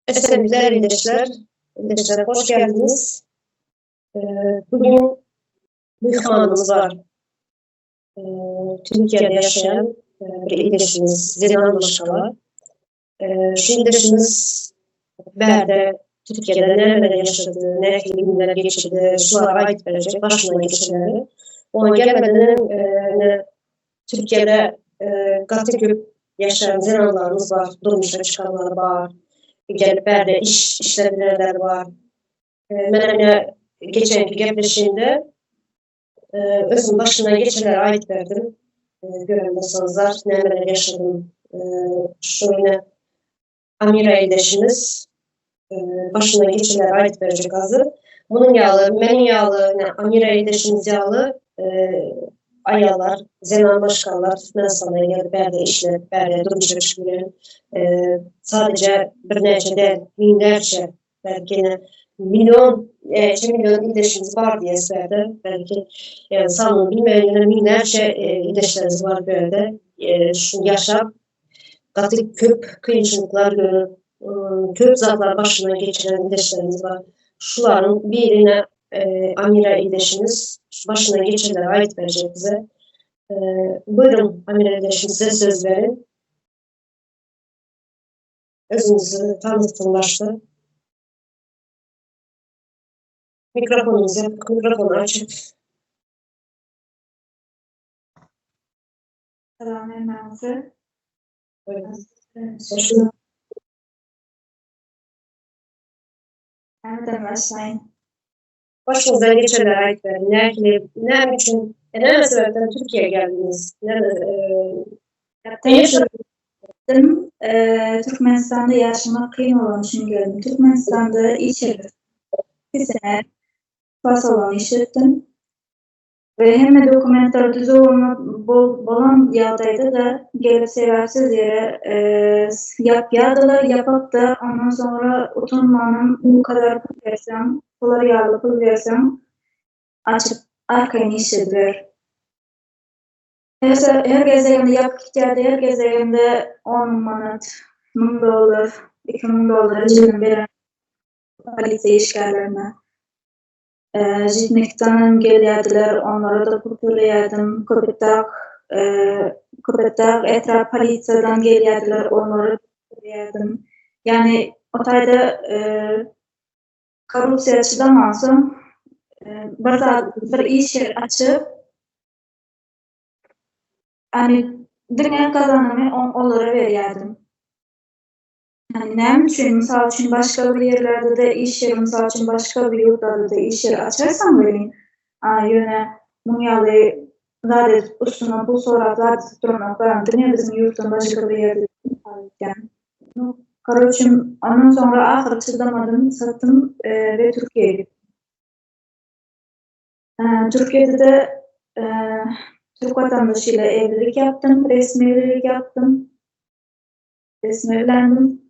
Esenlikler ildeşler. İldeşler hoş geldiniz. Ee, bugün myhmanymyz bar. Ee, Türkiye'de yaşayan e, bir ildeşimiz, zenan maşgala. Ee, şu ildeşimiz bärde Türkiye'de nerede yaşadı, nähili günler geçirdi, şulara aýdyp berjek başyndan geçenleri. Oňa gelmeden e, Türkiye'de e, gaty köp yaşayan zenanlarymyz bar, durmuşa çykanlar bar, gelip bärde iş işleyenler bar. E, men ine geçenki gepleşiğimde e, özüm başyndan geçenleri aýdyp berdim. E, gören bolsaňyzlar nämeler yaşadym. E, şu ine Amira ildeşimiz e, başyndan geçenleri aýdyp berjek hazır. Munuň ýaly, meniň ýaly, ine Amira ildeşimiz ýaly e, aýallar, zenan maşgalalar Türkmenistana gelip bärde işläp, bärde durmuşa çykyp ýören e, sadece birnäçe däl, müňlerçe, belki ýene milyon, näçe milyon ildeşimiz bar diýes bärde. Belki yani sanyny bilmeýän ýene müňlerçe e, ildeşlerimiz bar bu ýerde. E, şu ýaşap gaty köp kynçylyklar görüp, köp zatlar başyndan geçiren ildeşlerimiz bar. Şularyň birine e, Amira ildeşimiz başyndan geçenleri aýdyp berjek bize. E, buyurun Amira ildeşim size söz verin. Özüňizi tanıtın başda. Mikrofonunuz yok. Mikrofonu açık. Salam hemmäňize. Buyurun. Nereden başlayayım? Başınızdan geçenleri aýdyp beriň. Nähili, näme üçin, e, näme sebäpden Türkiýä geldiniz? Näme, e, Yaşadım. Ee, Türkmenistan'da yaşamak kyn bolan üçin geldim. Türkmenistan'da iş edip, bir sene fasolany işletdim. Ve hemme dokumentler düzüw bolan ýagdaýda-da gelip sebäpsiz ýere ýapýardylar, ýapyp-da ondan soňra utanmanam bu kadar pul berseň, şolar ýaly pul berseň açyp arkaýyn işlediber. Her gezeginde ýapyp gitýärdi, her gezeginde on müň manat, 1000 dollar, 2000 dollar çenli beren polisiýa işgärlerine. Jitmekdanam gelýärdiler, onlara-da pul töleýärdim. Köpetdag, Köpetdag etrap polisiýadan gelýärdiler, onlara töleýärdim. Ýagny o taýda korrupsiýa çydamansoň, bir zat, bir iş ýeri açyp, ýagny diňe gazanymy olara berýärdim. Ýagny näme üçin, mysal üçin, başga bir ýerlerde-de iş ýeri, mysal üçin, başga bir ýurtlarda-da iş ýeri açarsaň welin, a ýöne muň ýaly zat edip, üstüňe pul sorap zat edip duranoklar, diňe biziň ýurtdan başga bir ýerde mysal etýän. Nu, karoçim, ondan soňra ahyry çydamadym, satdym we Türkiýä gitdim. Türkiýede-de türk watandaşy ile evlilik ýapdym, resmi evlilik ýapdym. Resmi evlendim.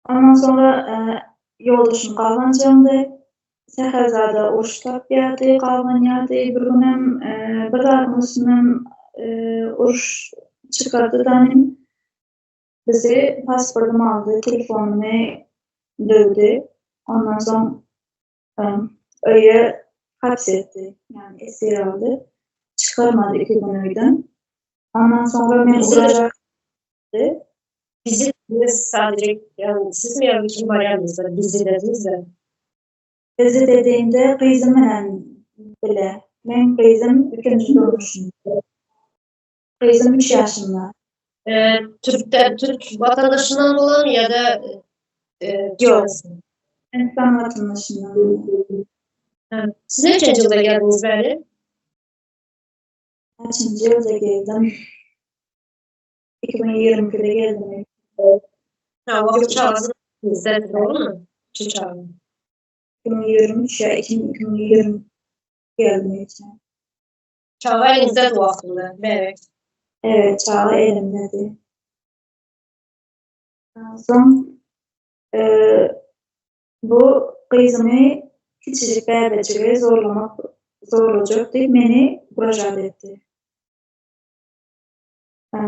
Ondan soňra ýoldaşym gabanjaňdy. Säherzada uruş tapýardy, gabanýardy. Bir günem bir zadyň üstünden uruş çykardy danym. Bizi pasportymy aldy, telefonymy döwdi. Ondan soň öýe haps etdi. Ýagny esir aldy. Çykarmady iki gün öýden. Ondan soňra men ugrajak Bizi dediniz sadece yani siz mi ya kim var yanınızda? Bizi dediniz de. Bizi dediğimde gyzym bilen bile. Men gyzym ikinji durmuşum. Gyzym 3 yaşında. Ee, Türk'ten, Türk vatandaşından olan ya da e, Yok. Türkmenistan vatandaşından. Ha. Siz neçinji ýylda geldiniz bäri? Kaçıncı yılda geldim? 2022'de geldim. Ha, wagt çagasy bizde doğru mu? Şu çaga. 2023 ya 2020 geldim için. Çaga elinizde wagtynda. Evet. Evet, çaga elimdedi. Son e, bu gyzymy kiçijik bäbejigi zorlamak zorlajak diýip meni ugrajat etdi. E,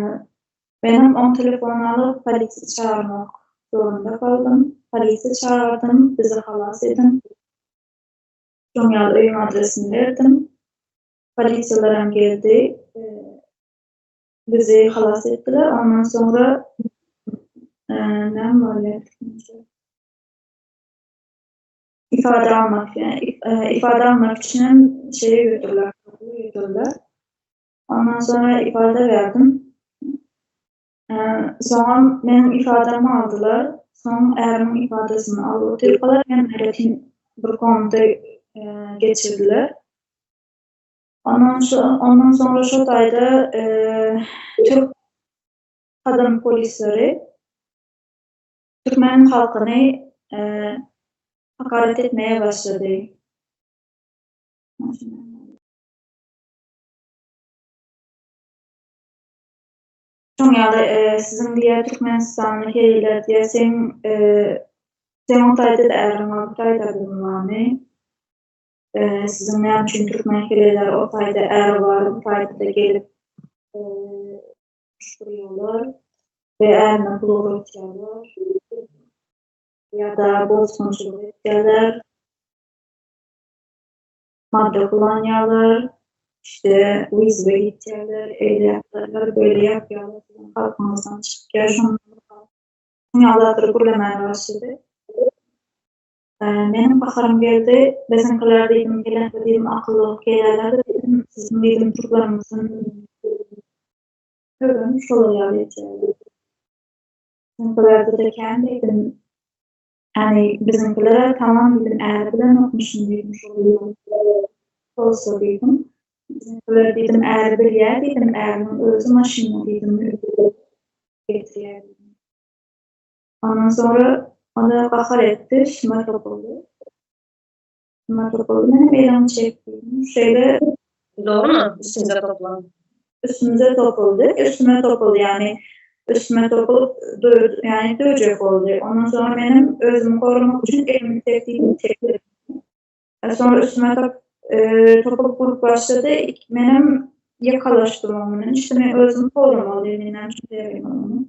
Benim on telefon alyp polisiýa çagyrmak. zorunda galdym. Polisiýa çagyrdym, bizi halas ediň. Şoň ýaly öýüň adresini berdim. Polisiýalaram geldi. Bizi halas etdiler. Ondan soňra näme bolýar? Ifade almak, ifade almak üçin hem şeýe götürdiler, götürdiler. Ondan sonra ifade berdim. Soňam meniň ifadamy aldylar. Soň ärimiň ifadesini alyp otyrkalar meni aýratyn bir komnata geçirdiler. Ondan ondan soňra şo taýda türk kadam polisleri türkmen halkyny hakaret etmeye başlady. Şoň ýaly siziň diýýär Türkmenistanly heleýler diýýär seň seň o taýda-da äriň bar bu taýda biziň barmy? Siziň näme üçin türkmen heleýleri o taýda äri bar bu taýda-da gelip kuşdurýarlar we ärine pul ugratýarlar ýa-da bozgunçylyk edýärler. Madda kullanýarlar, işte wyzwa gitýärler, eýle ýapýarlar, beýle ýapýarlar, siziň halkyňyzdan çykýar, şonuň ýaly zatlar gürlemäge başlady. Meniň gaharym geldi, biziňkiler diýdim, gelende diýdim, akylly bolup gelýärler diýdim, siziň diýdim türkmenimizden özem şolar ýaly etýärler. Biziňkilerde-de kän diýdim, Ýani biziňkilere tamam diýdim äri bilenokmyşyn diýdim şol bolsa diýdim. Biziňkiler diýdim äri bilýär diýdim äriniň özi maşynda diýdim getirýär diýdim. Ondan soňra onda gahar etdi üstüme topuldy. Üstüme topuldy menem elimi çekdim. Şeýle Dogrymy üstüňize topulan? Üstümize topuldy. Üstüme topuldy ýagny üstüme topulyp döwd ýagny döwjek boldy. Ondan soňra menem özümi goramak üçin elimi çekdim çekdim. Soňra üstüme top topulyp urup başlady. Menem ýakalaşdym oň bilen. İşte men özümi goramaly men näme üçin döweýin ony.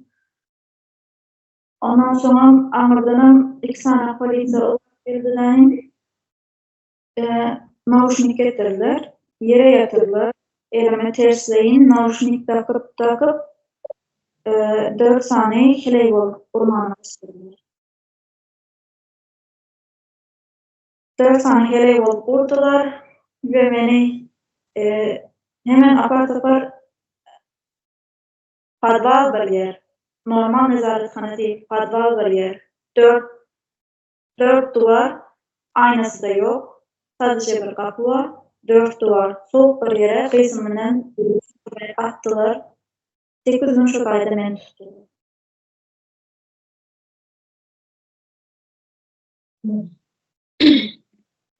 Ondan soňam aňyrdanam iki sany polisiýa geldiler. Nauşnik getirdiler. Ýere ýatyrdylar. Elime tersleýin nauşnik dakyp dakyp dört sany heleý bolup urmana başladylar. Dört sany heleý bolup urdular we meni hemen apar-topar podwal bir ýer, normal nezarethana diýip podwal bir ýer, dört Dört duwar, aýnasy-da ýok, sadaje bir gapy bar, dört duwar, sowuk bir ýere gyzym bilen atdylar. Sekiz gün şo taýda meni tutdular.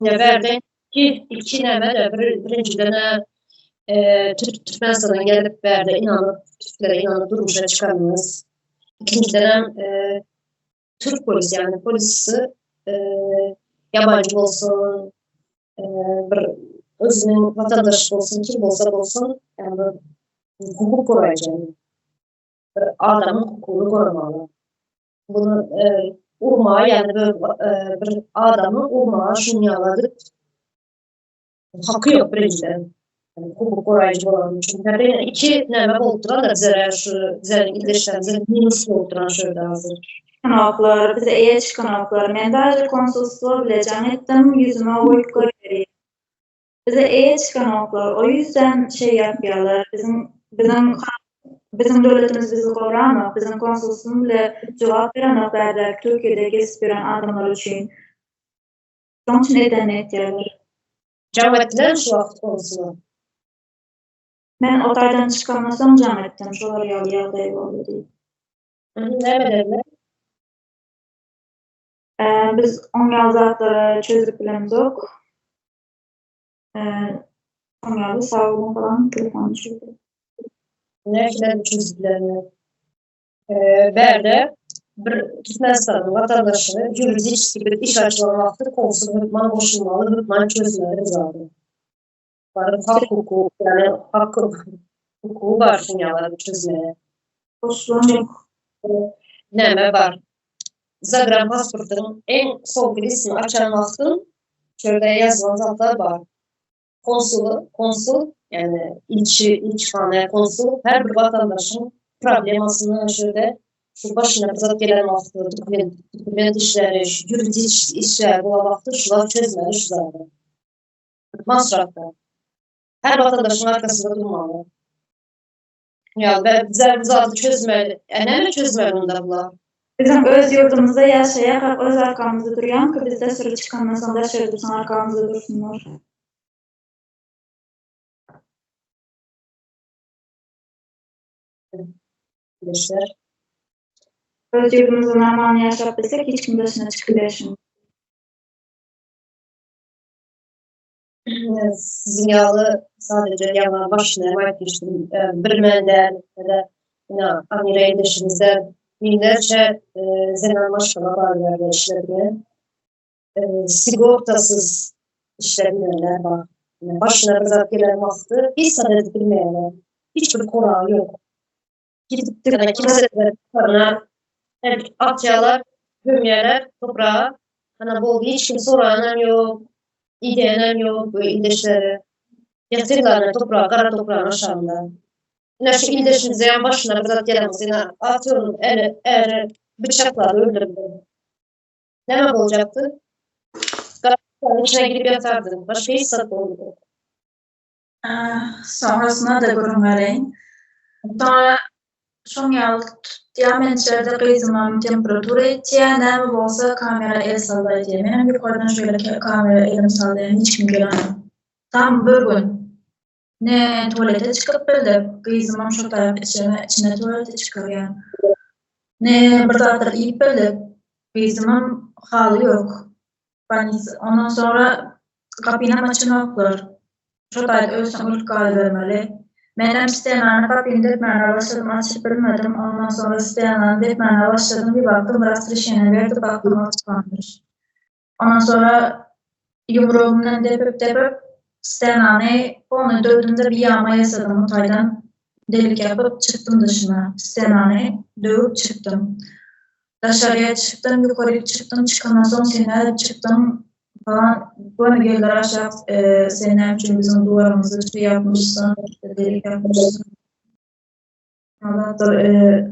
Ýa bärde iki, iki näme-de, bir, birinjiden-ä Türk, Türkmenistandan gelip bärde ynanyp, türklere ynanyp durmuşa çykanyňyz. Ikinjidenem Türk polisi ýagny polisi ýabanjy bolsun, bir özüniň watandaşy bolsun, kim bolsa bolsun, ýagny hukuk goraýjy, bir adamyň hukugyny goramaly. Bunu urmaga, ýagny bir bir adamy urmaga şuny ýaly edip haky ýok birinjiden. Hukuk goraýjy bolany üçin. Tabii iki näme bolup duran da bizlere şu bizleriň ildeşlerimize minus bolup duran şu ýerde hazir. Çykanoklar, bize eýe çykanoklar. Men daže konsulstwo bile jaň etdim, ýüzüme goýup goýberýär. Bize eýe çykanoklar, o ýüzden şeý ýapýarlar. Biziň biziň biziň döwletimiz bizi goranok, biziň konsulstwom bile jogap berenok bärdäki Türkiýede gezip ýören adamlar üçin. Şoň üçin edenini etýärler. Jaň etdilermi şu wagt konsula? Men o taýdan çykamdan soň jaň etdim, şolar ýaly ýagdaý boldy diýip. Näme dediler? Biz oň ýaly zatlary çözüp bilemzok. Oň ýaly sag boluň falan telefon düşürdi. Nähili çözüp bilerler? Bärde bir Türkmenistanyň watandaşyny ýuridiçeski bir iş açylan wagty konsul hökman goşulmaly, hökman çözmeli bu zady. Baryp hak hukuk, ýagny hak hukugy bar şuny ýaly çözmeli. Goşulan ýok. Näme bar? Zagranpasportyň iň soňky listini açan wagtyň şu ýerde ýazylan zatlar bar. Konsuly, konsul, ýagny ilçi, ilçihana, konsul her bir watandaşyň problemasyny şu ýerde şu başyna bir zat gelen wagty dokument, dokument işleri, şu ýuridik işler bolan wagty şular çözmeli şu zady. Hökman suratda. Her watandaşyň arkasynda durmaly. Ýa ben bizler bu zady çözmeli. E näme çözmeli onda bular? Biziň öz ýurdumyzda ýaşaýarkak öz arkamyzda durýanka biz daşary çykandan soň daşary biziň arkamyzda dursunlar. Ildeşler. Öz ýurdumyzda normalny ýaşap bilsek hiç kim daşyna çykybersin. Siziň ýaly sadece ýaňy başynda hem aýdyp geçdim, bilmän däl ýa-da ýa Amira ildeşimizde müňlerçe zenan maşgala bar ýerde işleýän. Sigortasyz işleýänler bar. Başyna bir zat gelen wagty hiç zat edip bilmeýärler. Hiç bir koragy ýok. Gidip kimse atýarlar, gömýärler topraga. Ana boldy, hiç kim soranam ýok, idenem ýok bu ildeşleri. Ýatyrlar topraga, gara topragyň aşagynda. Ine şu ildeşimize hem başyna bir zat gelen bolsa, ine atyyorum eri, eri bıçakladı, öldürdü. Näme boljakdy? Gara topragyň içine girip ýatardy. Başga hiç zat bolmady. Soňrasyna-da gürrüň bereýin. Soňra şoň ýaly tutýar men içerde gyzymam temperatura ýetýär, näme bolsa kamera el sallaý diýýär. Menem ýokardan şeýle kamera elim sallaýan hiç kim gelenok. Tam bir gün ne tualete çykyp bildik, gyzymam şo tarap içine içine tualete çykarýan. Ne bir zatlar iýip bildik, gyzymam haly ýok. Bolnisa. Ondan soňra gapynam açanoklar. Şo taýda ölseň ölüp galybermeli. Menem stenany gapyny depmäne başladym, açyp bilmedim. Ondan soňra stenany depmäne başladym, bir baktym razrişeniýe berdi, baktym ol çykanmyş. Ondan soňra ýumrugymdan depip-depip stenany polny döwdüm-de bir ýama ýasadym o taýdan delik ýapyp çykdym dyşyna. Stenany döwüp çykdym. Daşaryýa çykdym, ýokaryk çykdym, çykandan soň sen nädip çykdyň falan, göni geldiler aşak, sen näme üçin biziň duwarymyzy çyg ýapmyşsyň, delik ýapmyşsyň. Zatlar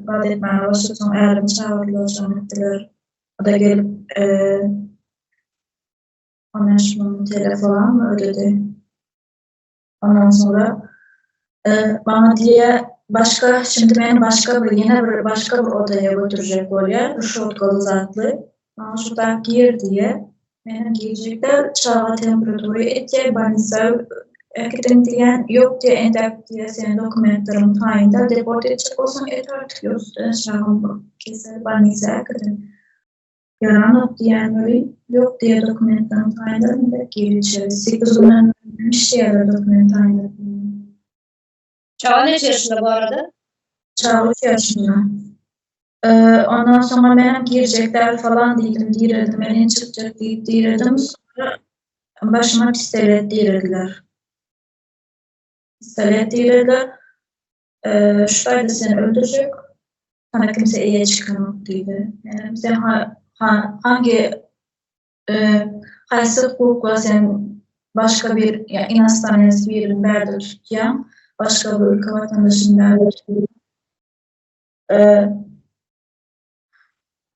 zat etmäge başlady, soň ärimi çagyrdylar, jaň etdiler. O-da gelip, 15 müň TL falanmy ödedi. Ondan soňra maňa diýýär, başga, şimdi meni başga bir, ýene bir başga bir odaýa götürjek bolýar, rşotkaly zatly. Maňa şu tak gir diýýär. Menem girjek däl, çaga temperatura etýär, bolnisa äkidiň diýýän. Ýok diýýär, entäk diýýär, seniň dokumentleriň taýyn däl, deport etjek bolsaň et artyk, ýok, çagam kesel, bolnisa äkidiň. Ýaranok diýýän welin, ýok diýýär dokumentlerini taýynlar entek gir içeri. 8 günden bäri diýýärler dokument taýynlap bilmän. Çaga näçe ýaşynda bu arada? Çaga 3 ýaşynda. Ondan soňra menem girjek däl falan diýdim, diredim, men çykjak diýip diredim. Soňra başyma pistolet dirediler. Pistolet dirediler. Şu taýda seni öldürjek. Sana kimse eýe çykanok diýdi. Menem sen hangi haýsy hukukla sen başga bir ýa inostranes birini bärde tutýaň, başga bir ülke watandaşyny bärde tutýaň.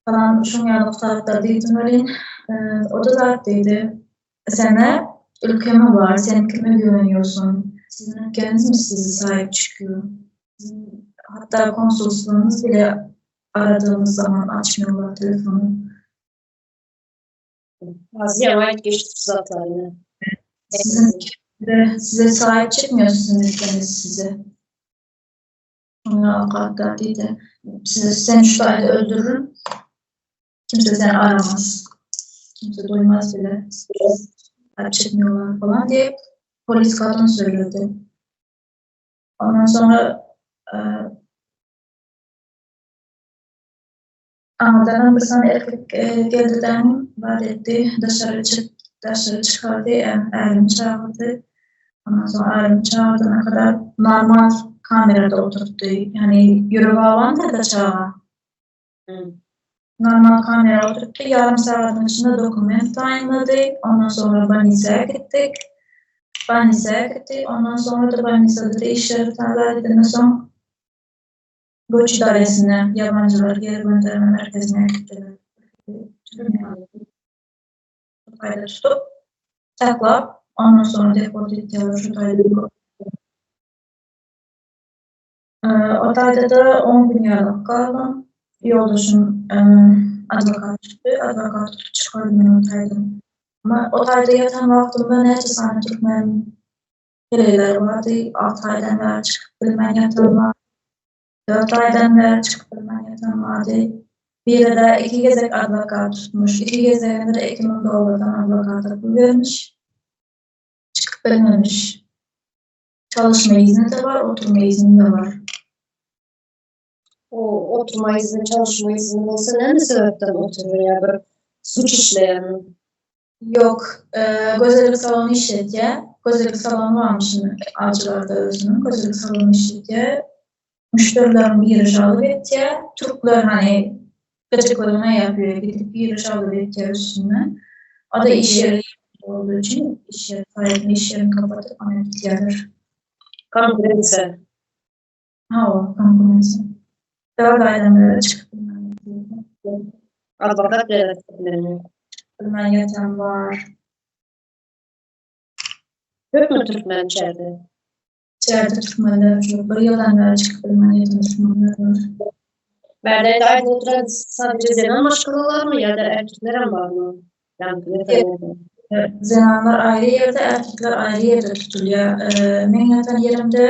Falan şoň ýaly zatlar diýdim welin, o-da zat diýdi. Sende ülke mi bar, sen kime güweniýorsuň? Siziň ülkeňizmi sizi saýyp çykýar? Siziň hatda konsulstwoňyz bile aradygymyz zaman açmýarlar telefony. Aziýa aýt geçdi şu zatlaryny. Siziň size saýyp çykmýar siziň ülkeňiz size. Şoňa gaddar diýdi. Sizi sen şu taýda öldürürüm. Kimse seni aramaz. Kimse duýmaz bile. Saýyp çykmýarlar falan diýip polis kadyn söyledi. Ondan sonra Aňyrdanam bir sany erkek geldi daňym zat etdi, daşary çyk, daşary çykardy, ärimi çagyrdy. Ondan soň ärimi çagyrdana kadar normal kamerada oturtdy. Ýagny ýüregi awandyr-da çaga. Normal kamera oturtdy, ýarym sagadyň içinde dokument taýynlady, ondan soňra bolnisa äkitdik. Bolnisa äkitdi, ondan soňra-da bolnisada-da işleri zat edenden soň göç idaresine, ýabanjylary geri gönderme merkezine äkitdiler. Şu taýda tutup, saklap, ondan soňra deport etýärler şu taýda. O taýda-da on gün ýalyk galdym. Ýoldaşym adwokat tutdy. Adwokat tutup çykardy meni o taýdan. Amma o taýda ýatan wagtymda näçe sany türkmen heleýler bardy. Alty aýdan bäri çykyp bilmän ýatan bar. Dört aýdan bäri çykyp bilmän ýatan bardy. Biri-de iki gezek adwokat tutmuş. Iki gezeginde-de 2000 dollardan adwokata pul bermiş. Çykyp bilmemiş. Çalışma izni de var, oturma izni de var. O oturma izni, çalışma izni bolsa näme sebäpden oturýar ýa bir suç işleýärmi? Ýok, e, gözellik salony işletýär. Gözellik salony barmyş şimdi Avcılarda özüniň gözellik salony işletýär. Müşderileriň biri žalyp etýär. Türkler hani gyjyklygyna ýapýar, gidip biri žalyp etýär üstünden. O da iş ýeri olduğu için iş ýeri saýasyny iş ýerini kapatyp ona gidýärler. Konkurensiýa. Hawa, konkurensiýa. 4 aýdan bäri çykyp bilmän ýatyr. Adwokat bilen çykyp bilenok. Bilmän ýatan bar. Köpmi türkmen içerde? İçerde türkmenler çok. Bir ýyldan bäri çykyp bilmän ýatan türkmenler bar. Bärde indi aýdyp oturan sadece zenan maşgalalarmy ýa-da erkeklerem barmy? Ýa-da Zenanlar aýry ýerde, erkekler aýry ýerde tutulýar. Meň ýatan ýerimde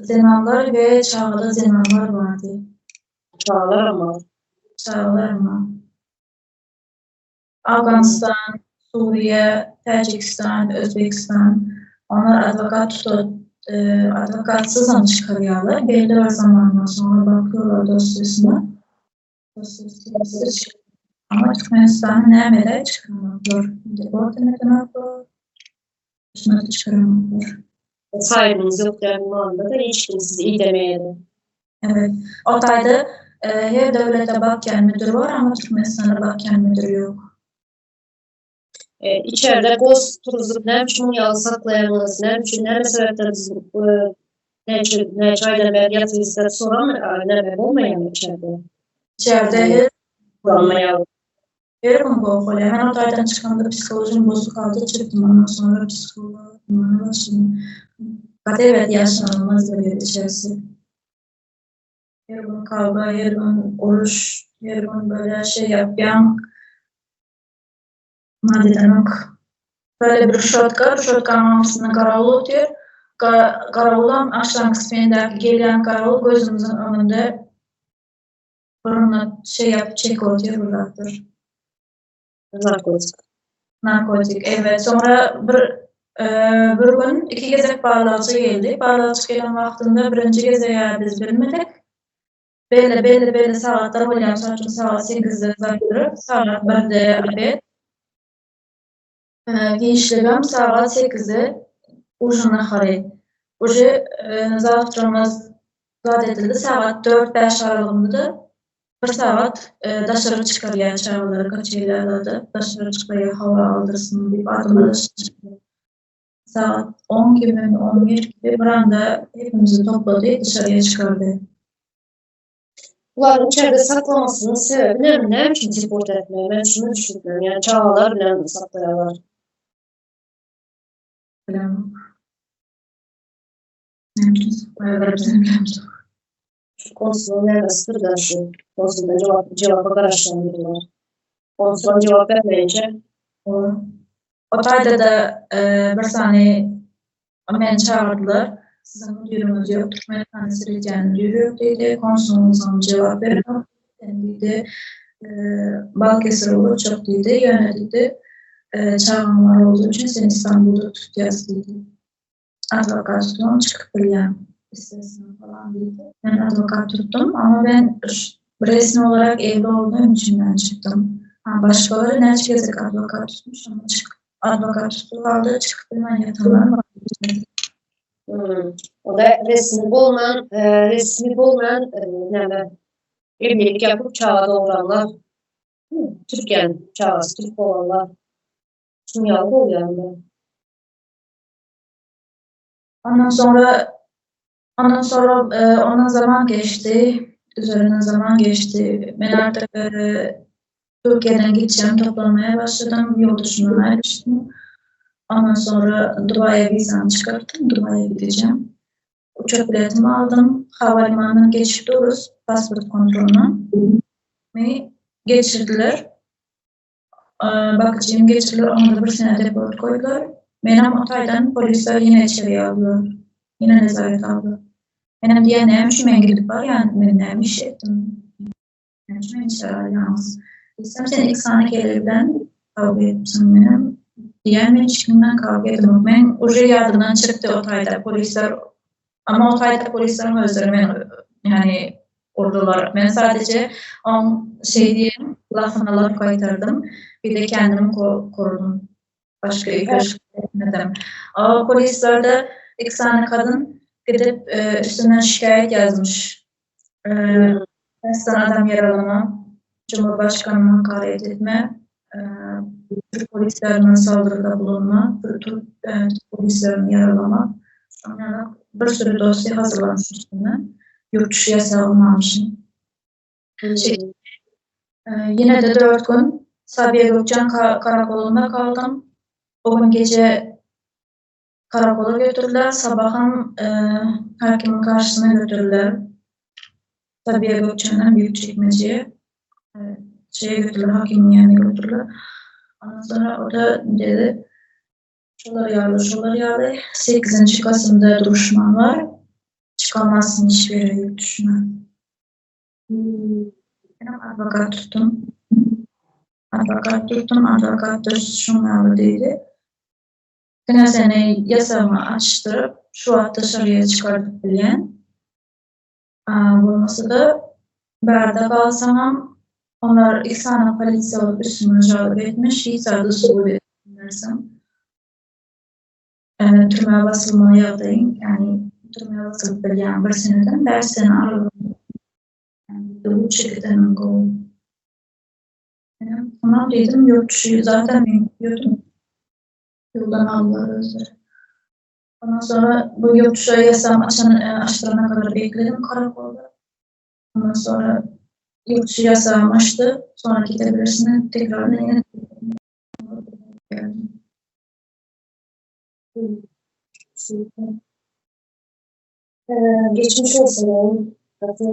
zenanlar we çagaly zenanlar bardy. Çagalaram bar. Çagalaram bar. Afganistan, Suriye, Täjigistan, Özbegistan. Onlar adwokat tutup, e, adwokatsızam çykarýarlar. Belli bir zamandan sonra bakıyorlar dosyasına. Dosyasy çyk- Ama Türkmenistan nämede çykaranoklar. Deport edenoklar. Şuna çykaranoklar. Saýbyňyz ýok diýen manyda-da hiç kim sizi idemeýär. Evet. O taýda e, her döwlete bakýan müdür bar, ama Türkmenistana bakýan müdür ýok. E, içeride goz turuzup näme üçin muny ýaly saklaýaňyz, näme üçin, näme sebäpden siz e, näçe näçe aýdan bäri ýatyrsyňyz diýip soran näme bolmaýarmy içeride? İçeride her Bolmaýar. Her gün gowy bolýar. Men o taýdan çykamda psihologim bozuk halda çykdym. Ondan sonra psiholog başladym. Gaty erbet ýaşanylmaz bir ýer içerisi. Her gün kawga, her gün uruş, her gün böyle şey yapýaň. Madedenok. Böyle bir ruşotka, ruşotkanyň aňyrsynda garawul otyr. Garawulam akşamky smendäki gelýän garawul gözümiziň öňünde burnuna şey ýapyp çekip otyr bir zatlar. Narkotik. Narkotik, evet. Soňra bir e, bir gün iki gezek barlagçy geldi. Barlagçy gelen wagtynda birinji gezegi biz bilmedik. Belli belli belli sagatlar bolýar. Mysal üçin sagat 8-de zawtrak, sagat 1-de obed. E, giçligem sagat 8-de ujin nahary. Uje e, zawtramyz zat edildi. Sagat 4-5 aralygynda bir sagat e, daşary çykarýar çagalary kaçeýlerlerde daşary çykarýar hawa aldyrsyn diýip adamlar daşary çykýar. Sagat 10 gibi 11 gibi bir anda hepimizi toplady dışarıya çykardy. Bularyň içeride saklamasynyň sebäbi näme? Näme üçin deport etmeýär? Men şuny düşünmüyorum. Yani çagalar bilen saklaýarlar. Bilemok. Näme üçin saklaýarlar bizem bilemzok. Şu konsulun nämesidir da şu. Konsuldan cevap, cevaba garaşýandyrlar. Konsul cevap bermeyince O, o taýda da e, bir sany meni çagyrdylar. Siziň müdiriňiz ýok, Türkmenistanda seredýän müdiri ýok diýdi. Konsulumyzam jogap bermedi diýdi. E, Balıkesir olacak diýdi. Ýöne diýdi, e, çagaň bar olduğu üçin seni İstanbulda tutýas diýdi. Adwokat tutup çykyp bilýän istersen falan diýdi. Ben adwokat tutdum ama ben resmi olarak evli olduğum için ben çıktım. Ha, başkaları näçe gezek adwokat tutmuş ama çık adwokat tuttuğu halde çıkıp bilmän ýatanlar bar. O da resmi bolman, e, resmi bolman e, näme evlilik yapıp çaga doğuranlar. Türkiýäniň çagasy türk bolanlar. Şuň ýaly bolýar indi. Ondan sonra ondan sonra ondan zaman geçdi. Üzerinden zaman geçdi. Men artık Türkiýeden gitjegimi toplanmaya başladym. Ýoldaşymdan aýrylyşdym. Ondan sonra Dubaýa wizamy çykartdym. Dubaýa gideceğim. Uçak biletimi aldym. Hawalimanyndan geçip durus pasport kontroluna. Meni geçirdiler. Bakyjymy geçirdiler, oňa-da bir sene deport goýdular. Menem o taýdan polisler ýene içeri aldylar. Ýene nezarete aldylar. Menem diýýän, näme üçin men gidip barýan, men näme iş etdim? Näme üçin meni içeri alýaňyz? Diýsem, sen iki sany kelle bilen kawga edipsiň. Menem diýýän, men hiç kim bilen kawga edemok. Men uje ýadymdan çykdy o taýda polisler, amma o taýda polisleriň özleri meni ýani urdular. Men sadece oň şeý diýen lafyna laf gaýtardym. Bir-de kendimi korudum. Başga üýtgeşik etmedim. O polislerde iki sany kadyn gidip üstünden şikaýat ýazmyş. Kasten adam ýaralama, Cumhurbaşkanyna hakaret etme, türk polislerine saldyrda bulunma, türk polislerini ýaralama. Şonuň ýaly bir sürü dosýa hazyrlanmış üstünden. Ýurt dışı ýasagy bolmamyşyn. Ýene-de 4 gün Sabiha Gökçen karakolunda galdym. O gün gece Karakola götürdiler, sabaham hakimiň garşysyna götürdiler. Sabiha Gökçenden Büyükçekmejeye şeýe götürdiler, hakimiň ýanyna götürdiler. Ondan sonra o da dedi, şolar ýaly, şolar ýaly, 8-nji Kasymda duruşman bar, çykamazsyn hiç bir ýere ýurt duşuna. Menem adwokat tutdum. Adwokat tutdum, adwokat da şuň ýaly diýdi. Diňe seni ýasagyňy açdyryp, şu wagt daşaryýa çykardyp bilýän. Bolmasa-da, bärde galsaňam, olar iki sany polisiýa bolup üstüňe jalp etmiş, hiç zady subut edip bilmersiň. Türmä basylma ýagdaýyň, ýagny türmä basylyp bilýäň bir seneden bäş sene aralygynda. Lutçy gideniň gowy. Tamam diýdim, ýurt dışı zaten men gidiyordum. Ýoldan aldylar özleri. Ondan sonra bu ýurt dışı ýasam açan açdyrana kadar bekledim karakolda. Ondan sonra ýurt dışı ýasam açdy. Sonra gidebilirsin tekrar yine geldim. Geçmiş olsun. Gaty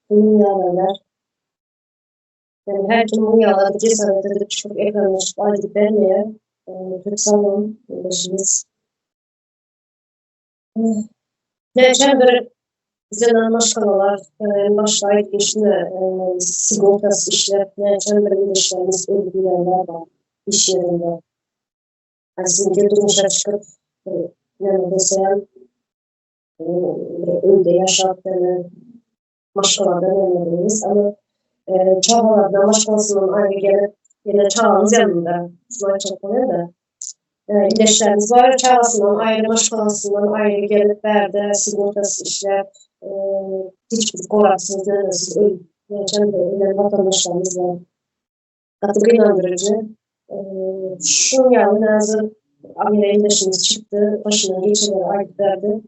kyn ýagdaýlar. Yani her kim bu ýaly cesaret edip çykyp ekrana çykyp aýdyp bermeýär. Köp sag boluň ildeşimiz. Näçe bir zenan maşgalalar başda aýdyp geçdim sigortasy işläp näçe bir ildeşlerimiz ölüp gidenler bar iş ýerinde. Sizinki durmuşa çykyp näme bolsa öýde ýaşap ýa maşgaladan öňlerimiz ama çagalardan maşgalasyndan aýry gelip ýene çagaňyz ýanynda şuny aýtjak bolýar-da. Ildeşlerimiz bar çagasyndan aýry maşgalasyndan aýry gelip bärde sigortasyz işläp hiç bir goragsyz nämesiz ölüp näçe ölen watandaşlarymyz bar. Gaty gynandyryjy. Şuň ýaly häzir Amira ildeşimiz çykdy başyndan geçenleri aýdyp berdi.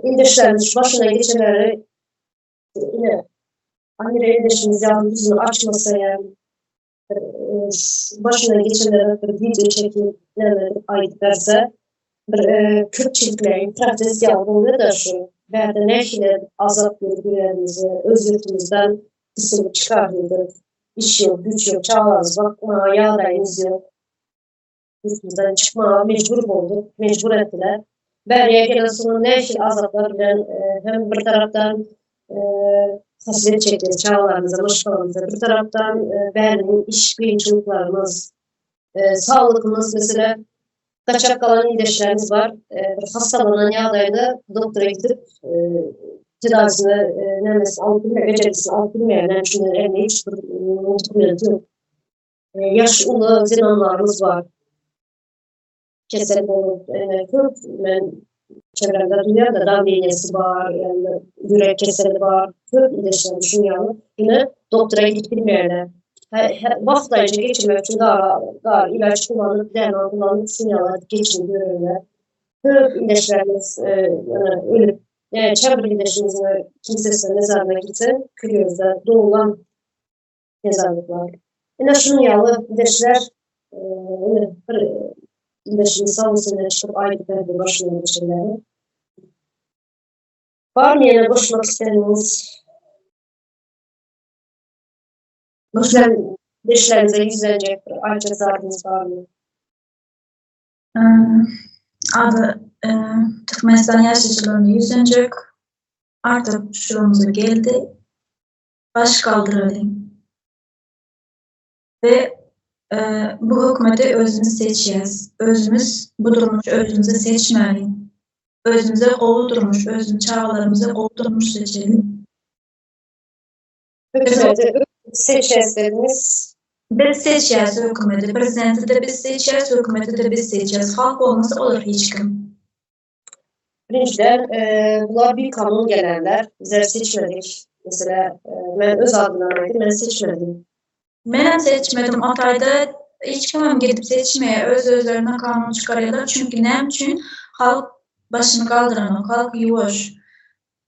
Ildeşlerimiz şu başyna geçenleri ine Amira ildeşimiz ýaly ýüzüni açmasa ýa başyna geçenleri bir wideo çekip näme edip aýdyp berse bir köpçülikleýin protest ýaly bolýar-da şu. Bärde nähili azap görüp öz ýurtumyzdan gysylyp çykaryldyk. Iş ýok, güýç ýok, çagalarymyzy bakmaga ýagdaýymyz ýok. Ýurtumyzdan çykmaga mejbur bolduk, mejbur etdiler. Bäriye gelen soňra nähili azaplar bilen hem bir tarapdan hasret çekýäs çagalarymyza, maşgalamyza, bir tarapdan bäriniň iş kynçylyklarymyz, saglykymyz mesela gaçak galan ildeşlerimiz bar. Bir hassalanan ýagdaýda doktora gidip tedawisini nämesini alyp bilmeýär, bejergisini alyp bilmeýär. Näme üçin elinde hiç bir dokumenti ýok. Ýaş uly zenanlarymyz bar. Kesel bolup, köp men. Çevremde duýýan-da dawleniýesi bar, ýa ýürek keseli bar. Köp ildeşlerim şuň ýaly. Ýöne doktora gidip bilmeýärler. Wagtlaýynça geçirmek üçin dary, ilaç kullanyp, derman kullanyp şuň ýaly geçinip ýörerler. Köp ildeşlerimiz ölüp, näçe bir ildeşimiz kimsesi mezaryna gitse, küýüňizde doglan mezarlyklar. Ine şunuň ýaly ildeşler, ine bir ildeşimiz sag bolsun ine çykyp aýdyp berdi başyndan geçenleri. Barmy ýene goşmak isleýäniňiz? Ildeşlerimize ýüzlenjek bir aýtjak zadyňyz barmy? Ady Türkmenistan ýaşaýjylaryna ýüzlenjek. Artyk şuramyza geldi. Baş galdyralyň. We bu hökümeti özümiz seçýäs. Özümiz bu durmuşy özümize seçmäliň. Özümize gowy durmuş, özümiz çagalarymyza gowy durmuş seçeliň. Hökümeti seçýäs dediňiz. Biz seçýäs hökümeti. Prezidenti-de biz seçýäs, hökümeti-de biz seçýäs. Halk bolmasa olar hiç kim. Birinjiden, bular bikanun gelenler. Bizler seçmedik. Mesela, men öz adymdan aýdym, men seçmedim. Menem seçmedim. O taýda hiç kimem gidip seçmeýär. Öz-özlerine kanun çykarýarlar. Çünki näme üçin? Halk başyny galdyranok. Halk ýuwaş.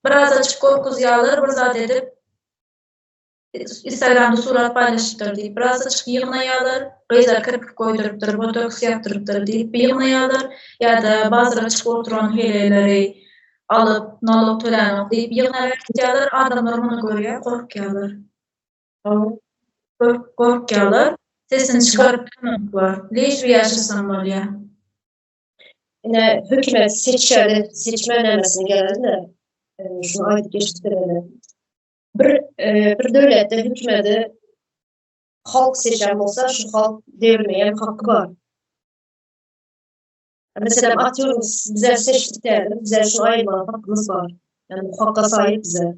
Biraz açyk gorkuzýarlar, bir zat edip Instagramda surat paýlaşypdyr diýip, biraz açyk ýygnaýarlar, gyzlar kirpik goýdurypdyr, botoks ýapdyrypdyr diýip ýygnaýarlar, ýa-da bazara çykyp oturan heleýleri alyp, nalog tölänok diýip ýygnap äkidýärler, adamlar muny görýär, gorkýarlar. Gorkýarlar, sesini çykaryp bilenoklar, lež bir ýaşasam bolýar. Ine, hökümet seçýär, seçme nämesine gelende, şuny aýdyp geçdik ine. Bir bir döwletde hükümeti halk seçen bolsa, şu halk devirmeýän haky bar. Meselem, atıyorum, bizler seçdik diýelim, bizler şunu aýyrmaga hakymyz bar. Yani bu hakka sahip bize.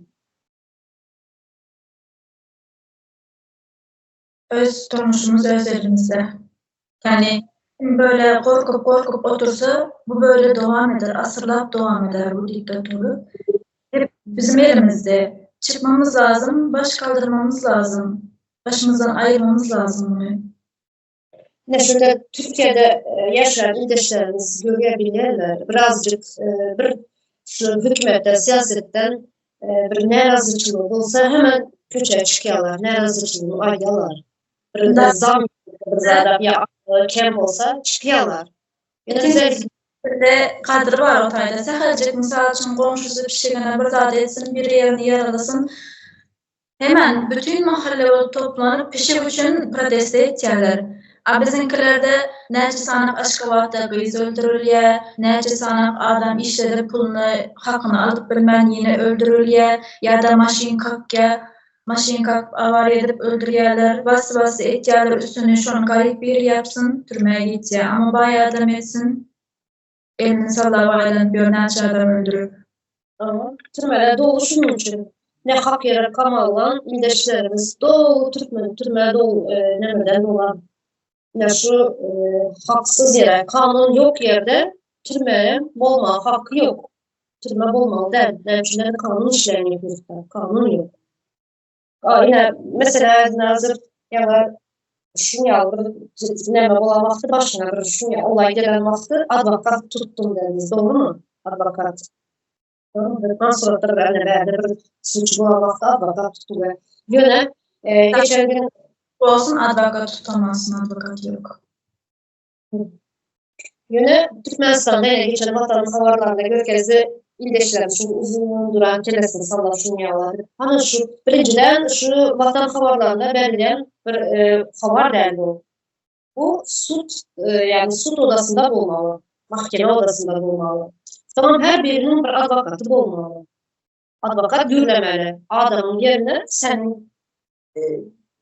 Öz durmuşumyz öz elimizde. Yani kim böyle gorkup gorkup otursa bu böyle dowam eder, asyrlap dowam eder bu diktatörlük. Hep bizim elimizde. Çykmamyz lazym, baş kaldyrmamyz lazym. Başymyzdan aýyrmamyz lazym muny. Ine şunda Türkiýede ýaşaýan ildeşlerimiz görýär bilýärler. Birazjyk bir şu hökümetden, siýasetden bir närazyçylyk bolsa hemen köçä çykýarlar, närazyçylygyny aýdýarlar. Bir zam bir zada ýa kem bolsa çykýarlar. Ýöne bize Bizde gadyry bar o taýda. Sähelcik mysal üçin goňşusy pişigine bir zat etsin, bir ýerini ýaralasyn. Hemen bütin mahalle bolup toplanyp pişik üçin protest etýärler. A biziňkilerde näçe sanak Aşgabatda gyz öldürilýä, näçe sanak adam işledip puluny hakyny alyp bilmän ýene öldürilýä ýa-da maşyn kakýa, maşyn kakyp awariýa edip öldürýäler, basy-basy etýäler üstüni şony garyp biri ýapsyn türmä gitýä, amma baý adam etsin elini sallap aýlanyp ýör näçe adam öldürip. Türmeler doly şunuň üçin. Ne hak ýere kamalan ildeşlerimiz doly türkmen türme doly nämeden dolan. Ine şu haksyz ýere kanun ýok ýerde türme bolmaga haky ýok. Türme bolmaly däl. Näme üçin kanun işleýän ýok ýurtda. Kanun ýok. Ine mesela nazir ýa şuň ýaly bir näme bolan wagty başyňa bir şuň ýaly olay gelen wagty adwokat tutdum dediniz dogrumy? Adwokat. Mansur bir ene bärde bir suç bolan wagty adwokat tutdy. Ýöne geçen gün bolsun adwokat tutamazsyn adwokat ýok. Ýöne Türkmenistanda ýene geçen Watan habarlarynda görkezdi, ildeşlerim şu uzyn duran kellesini sallap şuny ýaly. Hany şu birinjiden şu Watan habarlarynda berilýän bir habar däl bu. Bu sud ýagny sud odasynda bolmaly, mahkeme odasynda bolmaly. Soňam her biriniň bir adwokaty bolmaly. Adwokat gürlemeli. Adamyň ýerine seniň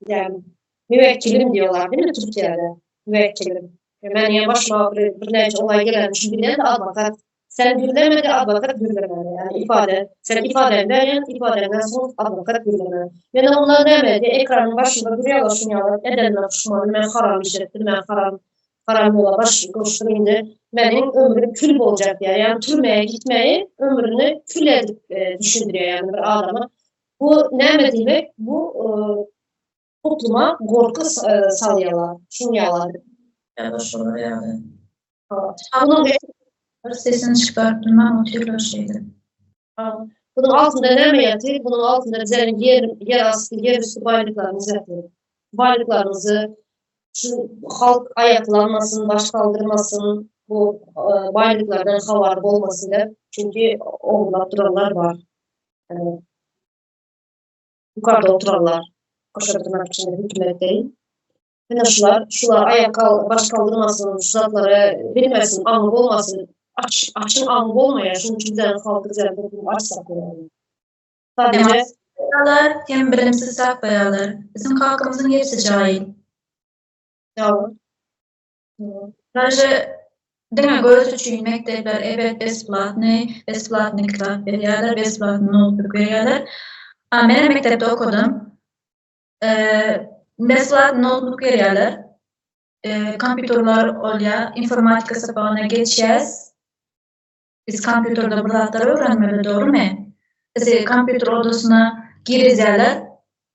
yani müvekkilim diyorlar değil mi Türkiye'de? Müvekkilim. Men ýa başyma bir birnäçe olay gelen üçin bilýän de adwokat sen gürlemedi adwokat gürlemeli. Yani ifade sen ifadeni berýän ifadenden soň adwokat gürlemeli. Ýöne onlar näme edýär? Ekranyň başynda durýarlar şuny ýaly edenine puşman men haram iş etdim men haram. Haram ýola baş goşdum indi meniň ömrüm kül boljak diýýär. Ýagny türmeye gitmeyi ömrüni kül edip düşündirýär ýagny bir adama. Bu näme diýmek? Bu topluma gorky salýarlar. Şuny ýaly. Ýa-da şolar ýaly. Bir sesini çykaryp bilmän otyrlar şeýdip. Bunuň altynda näme ýatyr? Bunuň altynda bizleriň ýer, ýer asty, ýer üsti baýlyklarymyz ýatyr. Baýlyklarymyzy şu halk aýaklanmasyn, baş galdyrmasyn, bu baýlyklardan habary bolmasyn diýip, çünki ogurlap duranlar bar. Ýukarda oturanlar, goşa dyrnak içinde hökümet deýin. Ine şular, şular aýak baş galdyrmasyn, şu zatlary bilmesin, aňy bolmasyn. Aç, açyň aňy bolmaýar, şunuň üçin bizleriň halky bizleriň toplumy aç saklaýar. Sadece hem bilimsiz saklaýarlar. Biziň halkymyzyň hepsi jaýyl. Ýa. Daže diňe göz üçin mekdepler ebet besplatny, besplatny kitap berýärler, besplatny noutbuk berýärler. A menem mekdepde okadym. Besplatny noutbuk berýärler. Kompýuterler bolýar, informatika sapagyna geçýäs. Biz kompýuterde bir zatlar öwrenmeli, dogrumy? Bizi kompýuter odasyna girizýärler,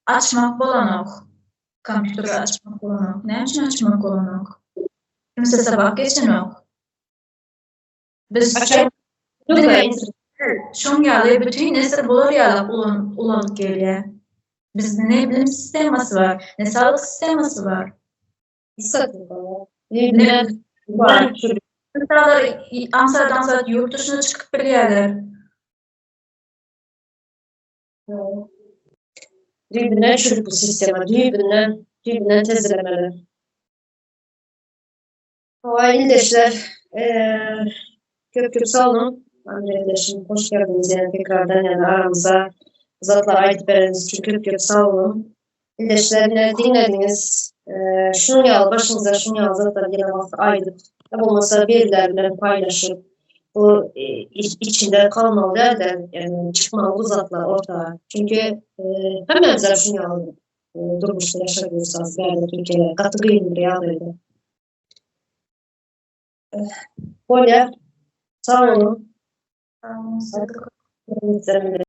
açmak bolanok. Kompýuteri açmak bolanok. Näme üçin açmak bolanok? Kimse sapak geçenok. Biz şoň ýaly bütin nesil bular ýaly ulanyp gelýär. Bizde ne bilim sistemasy bar, ne saglyk sistemasy bar. Insanlar aňsat-aňsat ýurt dışyna çykyp bilýärler. Düýbünden çürük bu sistema, düýbünden, düýbünden täzelemeli. Hawa ildeşler, köp köp sag boluň. Amir ildeşim, hoş geldiňiz ýene tekrardan ýene aramyza. Bu zatlary aýdyp bereniňiz üçin köp köp sag boluň. Ildeşler ine diňlediňiz. Şunuň ýaly başyňyza şunuň ýaly zatlar gelen wagty aýdyp, ýa bolmasa birileri bilen paýlaşyp, bu içinde galmaly däl-de, ýagny çykmaly bu zatlar orta. Çünki hemmämiz şunuň ýaly durmuşda ýaşap ýörsek, bärde Türkiýede gaty kyn bir ýagdaýda. Bolýar. Sag boluň. Sag boluň.